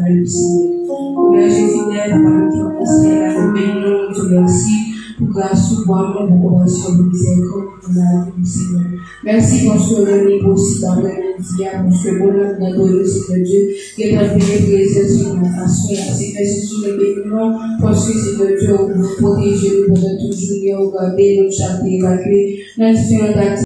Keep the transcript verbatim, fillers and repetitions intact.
Senyè. Papa nou ki nan syèl la, nou beni w, nou di w mèsi pou gras ou, pou amou, pou konpasyon, pou mizèrikòd ou nan lavi nou, Senyè. Mèsi paske w rann li posib aprè midi a, paske bon nan adore nou, Senyè Dye, gentan veye prezans ou nan fason, Senyè Jezi, nou beni w, paske, Senyè Dye, ou pwoteje nou pandan tout jounen, ou gade nou chak te evakye nan diferan